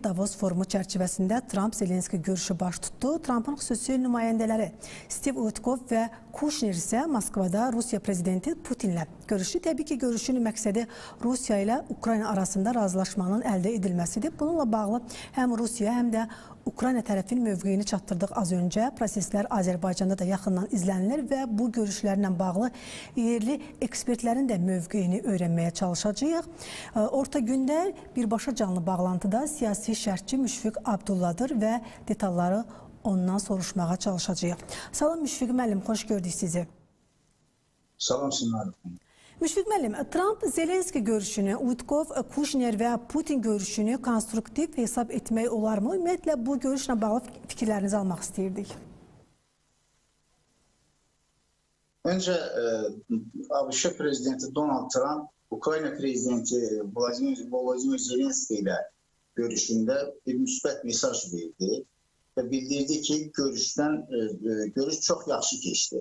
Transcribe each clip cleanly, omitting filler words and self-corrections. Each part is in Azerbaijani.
Davos forumu çərçivəsində Tramp-Zelenski görüşü baş tutdu. Trampın xüsusi nümayəndələri Steve Witkoff və Kushner isə Moskvada Rusiya prezidenti Putinlə görüşdü. Təbii ki, görüşün məqsədi Rusiya ilə Ukrayna arasında razılaşmanın əldə edilməsidir. Bununla bağlı həm Rusiya, həm də Ukrayna tərəfin mövqeyini çatdırdıq az öncə. Proseslər Azərbaycanda da yaxından izlənilir və bu görüşlərlə bağlı yerli ekspertlərin də mövqeyini öyrənməyə çalışacağıq. Orta gündə birbaşa canlı bağlantıda siyasi şərhçi Müşfiq Abdulladır və detalları ondan soruşmağa çalışacağıq. Salam Müşfiq müəllim, xoş gördük sizi. Salam Sinan. Müşfiq müəllim, Tramp-Zelenski görüşünü, Witkoff, Kushner və Putin görüşünü konstruktiv hesab etmək olarmı? Ümumiyyətlə, bu görüşlə bağlı fikirlərinizi almaq istəyirdik. Öncə, ABŞ prezidenti Donald Trump, Ukrayna prezidenti Volodymyr Zelenski ilə görüşündə bir müsbət mesaj verdi və bildirdi ki, görüş çox yaxşı keçdi.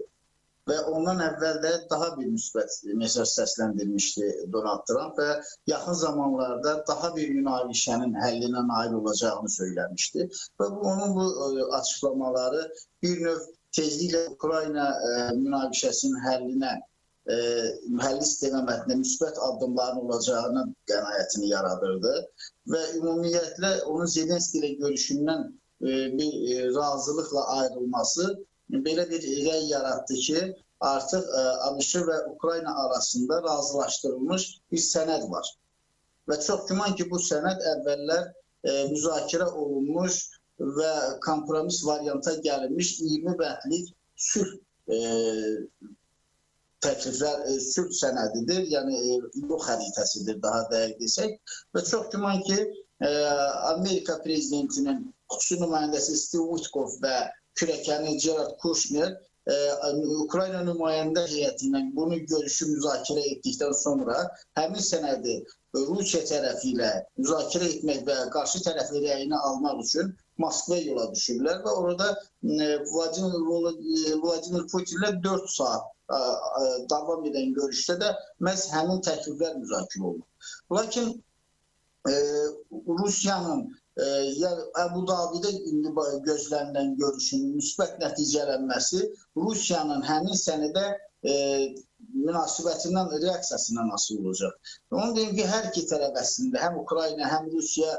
Və ondan əvvəl də daha bir müsbət mesaj səsləndirmişdi Donald Trump və yaxın zamanlarda daha bir münaqişənin həllinə nail olacağını söyləmişdi. Və onun bu açıqlamaları bir növ tezliklə Ukrayna münaqişəsinin həllinə, həlli istiqamətində müsbət addımların olacağını qənaətini yaradırdı. Və ümumiyyətlə onun Zelenski ilə görüşündən bir razılıqla ayrılması belə bir rəy yaratdı ki, artıq ABŞ və Ukrayna arasında razılaşdırılmış bir sənəd var. Və çox güman ki, bu sənəd əvvəllər müzakirə olunmuş və kompromis varianta gəlinmiş 20 bəndlik sülh təkliflər, sülh sənədidir, yəni yol xəritəsidir daha dəqiq desək. Və çox güman ki, Amerika prezidentinin xüsusi nümayəndəsi Steve Witkoff və kürəkəni Jared Kushner Ukrayna nümayəndə heyətindən bunu görüşü müzakirə etdikdən sonra həmin sənədi Rusiya tərəfi ilə müzakirə etmək və qarşı tərəfin rəyini almaq üçün Moskvaya yola düşürlər və orada Vladimir Putinlə 4 saat davam edən görüşdə də məhz həmin təkliflər müzakirə olunur. Lakin Rusiyanın yəni Əbu Dabidə indi gözlənilən görüşün müsbət nəticələnməsi Rusiyanın həmin sənədə münasibətindən, reaksiyasından asılı olacaq. Onu deyim ki, hər iki tərəf əslində, həm Ukrayna, həm Rusiya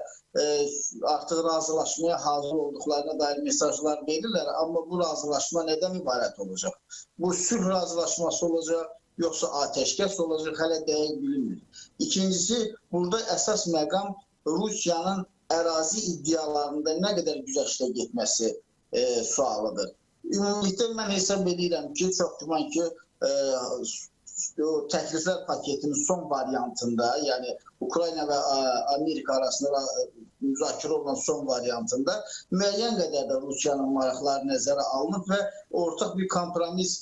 artıq razılaşmaya hazır olduqlarına dair mesajlar verirlər, amma bu razılaşma nədən ibarət olacaq? Bu sülh razılaşması olacaq, yoxsa atəşkəs olacaq, hələ dəqiq bilinmir. İkincisi, burada əsas məqam Rusiyanın ərazi iddialarında nə qədər güzəştə getməsi sualıdır. Ümumilikdə mən hesab edirəm ki, çox güman ki, təkliflər paketinin son variantında, yəni Ukrayna və Amerika arasında müzakirə olunan son variantında müəyyən qədər də Rusiyanın maraqları nəzərə alınıb və ortaq bir kompromis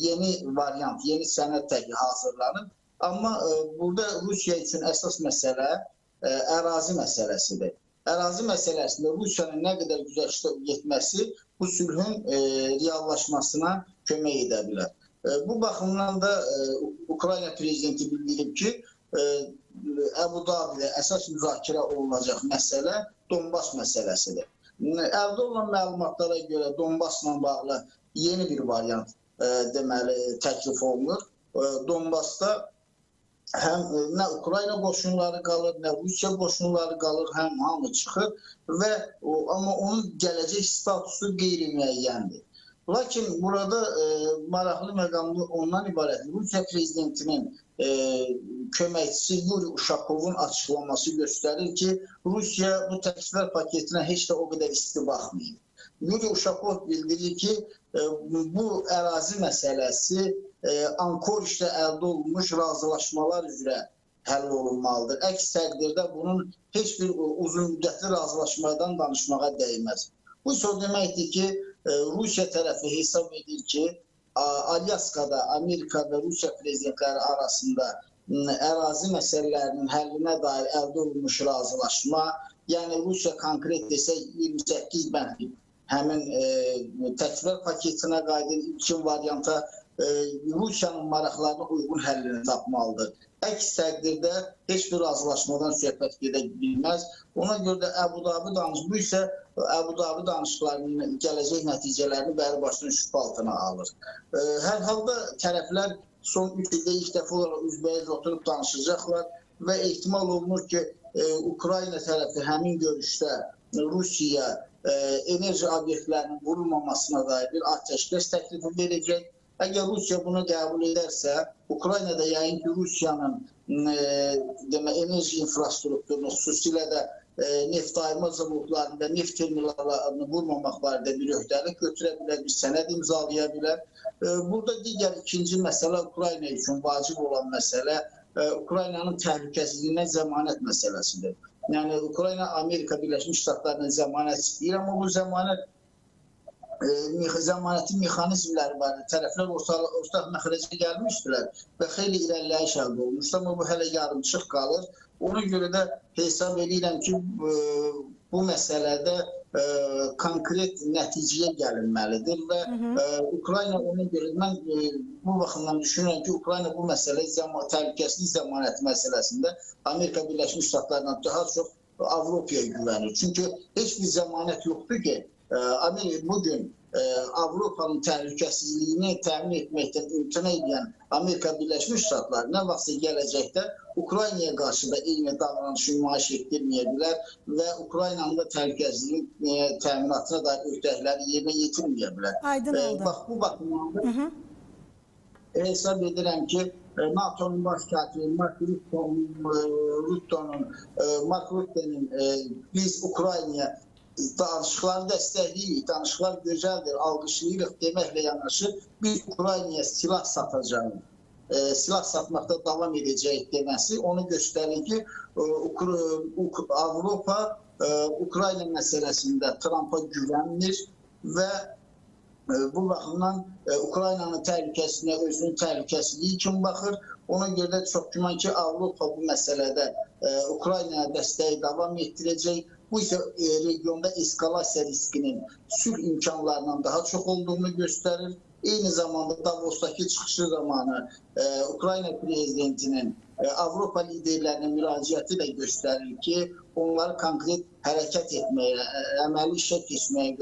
yeni variant, yeni sənəd təki hazırlanıb. Amma burada Rusiya üçün əsas məsələ ərazi məsələsidir. Ərazi məsələsində Rusiyanın nə qədər güzəştə getməsi bu sülhün reallaşmasına kömək edə bilər. Bu baxımdan da Ukrayna prezidenti bildirib ki, Əbu Dabidə əsas müzakirə olunacaq məsələ Donbas məsələsidir. Əldə olunan məlumatlara görə Donbasla bağlı yeni bir variant deməli təklif olunur. Donbasda həm nə Ukrayna qoşunları qalır, nə Rusiya qoşunları qalır, həm hamı çıxır və amma onun gələcək statusu qeyri-müəyyəndir. Lakin burada maraqlı məqamlı ondan ibarətdir. Rusiya prezidentinin köməkçisi Yuri Uşakovun açıqlaması göstərir ki, Rusiya bu təkliflər paketinə heç də o qədər isti baxmayıb. Yuri Uşakov bildirir ki, bu ərazi məsələsi Ankorişdə əldə olunmuş razılaşmalar üzrə həll olunmalıdır. Əks təqdirdə bunun heç bir uzun müddətli razılaşmadan danışmağa dəyməz. Bu isə o deməkdir ki, Rusiya tərəfi hesab edir ki, Alyaskada Amerika və Rusiya prezidentləri arasında ərazi məsələlərinin həllinə dair əldə olunmuş razılaşma, yəni Rusiya konkret desək 28 bəndlik həmin təkliflər paketinə qayıdır, ilkin varianta Rusiyanın maraqlarına uyğun həllini tapmalıdır. Əks təqdirdə heç bir razılaşmadan söhbət gedə bilməz. Ona görə də Əbu-Dabi bu isə Əbu-Dabi danışıqlarının gələcək nəticələrini bəri başdan şübhə altına alır. Hər halda tərəflər son 3 ildə ilk dəfə olaraq üzbəüz oturub danışacaqlar və ehtimal olunur ki, Ukrayna tərəfi həmin görüşdə Rusiya enerji obyektlərinin vurulmamasına dair bir atəşkəs təklifi verəcək. Əgər Rusiya bunu qəbul edərsə, Ukrayna da yəqin ki, Rusiyanın enerji infrastrukturunu, xüsusilə də neft ayırma zavodlarını və neft terminallarını vurmamaq barədə bir öhdəlik götürə bilər, bir sənəd imzalaya bilər. Burada digər ikinci məsələ Ukrayna üçün vacib olan məsələ Ukraynanın təhlükəsizliyinə zəmanət məsələsidir. Yəni Ukrayna Amerika Birləşmiş Ştatlarına zəmanət istəyir, amma bu zəmanətin mexanizmləri var. Tərəflər ortaq məxrəcə gəlmişdilər və xeyli irəliləyiş əldə olmuşdu, amma bu hələ yarımçıq qalır. Ona görə də hesab edirəm ki, bu məsələdə konkret nəticəyə gəlinməlidir və Ukrayna ona görə, mən bu baxımdan düşünürəm ki, Ukrayna bu məsələ təhlükəsizlik zəmanəti məsələsində Amerika Birləşmiş Ştatlarından daha çox Avropaya güvənir. Çünki heç bir zəmanət yoxdur ki, Amerika bugün Avropanın təhlükəsizliyini təmin etməkdən imtina edən Amerika Birləşmiş Ştatları nə vaxtsa gələcəkdə Ukraynaya qarşı da eyni davranışı nümayiş etdirməyə bilər və Ukraynanın da təhlükəsizliyin təminatına dair öhdəlikləri yerinə yetirməyə bilər. Aydın oldu. Bax, bu baxımdan da hesab edirəm ki, NATO-nun baş katibi Mark Rutte'nin biz Ukraynaya danışıqları dəstəkləyirik, danışıqlar gözəldir, alqışlayırıq deməklə yanaşı biz Ukraynaya silah satacağıq, silah satmaqda davam edəcəyik deməsi onu göstərir ki, Avropa Ukrayna məsələsində Trumpa güvənmir və bu baxımdan Ukraynanın təhlükəsinə, özünün təhlükəsizliyi kimi baxır. Ona görə də çox güman ki, Avropa bu məsələdə Ukraynaya dəstəyi davam etdirəcək. Bu isə regionda eskalasiya riskinin sülh imkanlarından daha çox olduğunu göstərir. Eyni zamanda Davosdakı çıxışı zamanı Ukrayna prezidentinin Avropa liderlərinə müraciəti də göstərir ki, onları konkret hərəkət etməyə, əməli işə keçməyə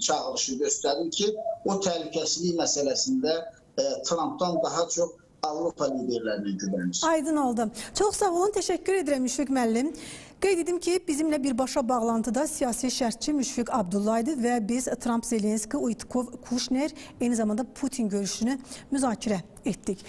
çağırışı göstərir ki, o təhlükəsizlik məsələsində Trumpdan daha çox Avropa liderlərinə güvənir. Aydın oldu. Çox sağ olun, təşəkkür edirəm Müşfiq müəllim. Qeyd edim ki, bizimlə birbaşa bağlantıda siyasi şərhçi Müşfiq Abdulla idi və biz Trump, Zelenski, Uitkov, Kushner, eyni zamanda Putin görüşünü müzakirə etdik.